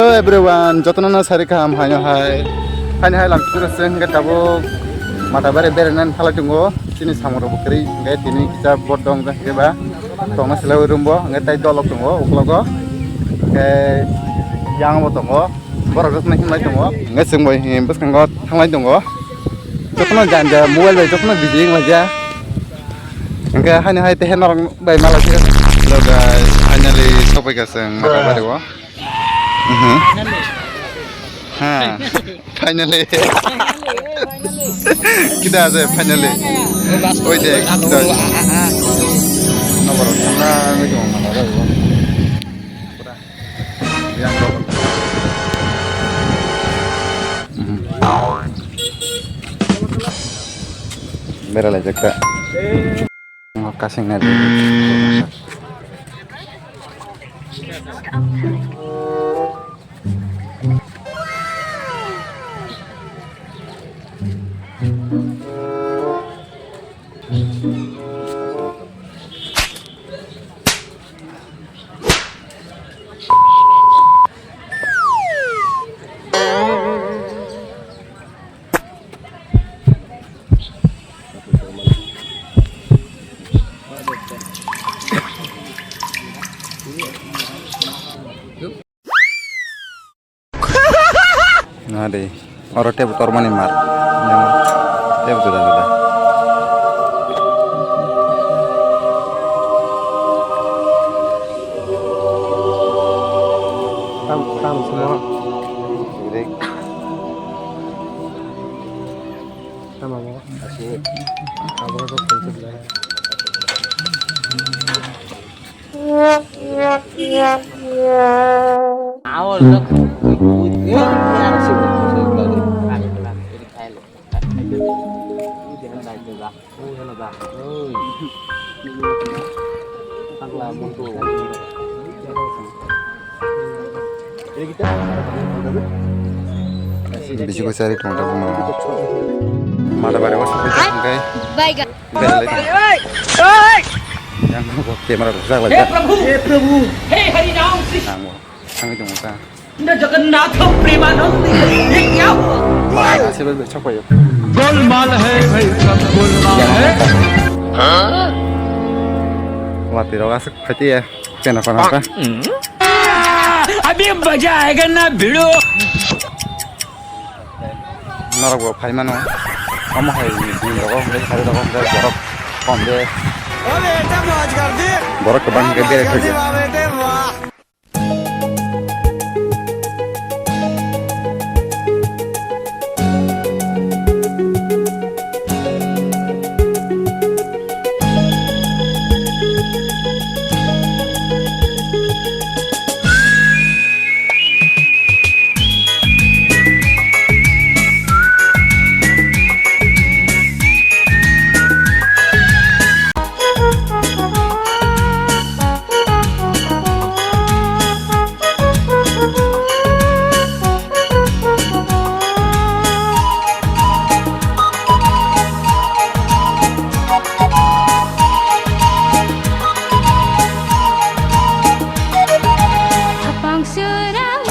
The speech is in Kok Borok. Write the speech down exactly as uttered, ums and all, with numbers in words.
Hello everyone, jotono no sari kaham haino hai. Haino hai lam kura seng ke tabuk Matabari berenan thalai tongo. Chini samung rok bukri ke tini kita bot dong ke ba. Tongna sila room bo nge tai dolok tongo uklogo. Ke yang bo tongo. Borok rok nai himlai tongo. Nge seng bai him bwskango thanglai tongo. Jotono janja mobile bai jotono busy wnglaijak. Hingke haino hai tehe norok bai malai se. Hello guys, finally sopai ka chwng Matabari o. Mhm. Ha, finally. Kita aja finally. Oi de, kita. Nomor. Yang. Beralai jakta. Kasing nadi. Na de, oro tebo tormani mar. Yang tebo juda juda. Tam, tam semua. Jadi, tam apa? Asli. Apa tuh konsep lah. Bisi ko sari tong ta bono. Mata bare ko sari tong kai. Baiga. Baiga. Yang ko camera ko sak lagi. हे प्रभु, हे प्रभु, हे हरि राम Krishna. Ang bo, ang itu muka. न जगन्नाथ प्रेमानंद, ये क्या हुआ? Sebe be chok payo. Golmaal है भाई, सब गोलमाल है। Wati rok aswk phaiti ya. Kena kona ka. अभी मजा आएगा ना भिड़ो। Norok bo phai mano. Omo hai ni din rogo hwnkhe sari rogo hwnkhe borok kom de. Borok kwbang hwnkhe berai thokya. Hapang surang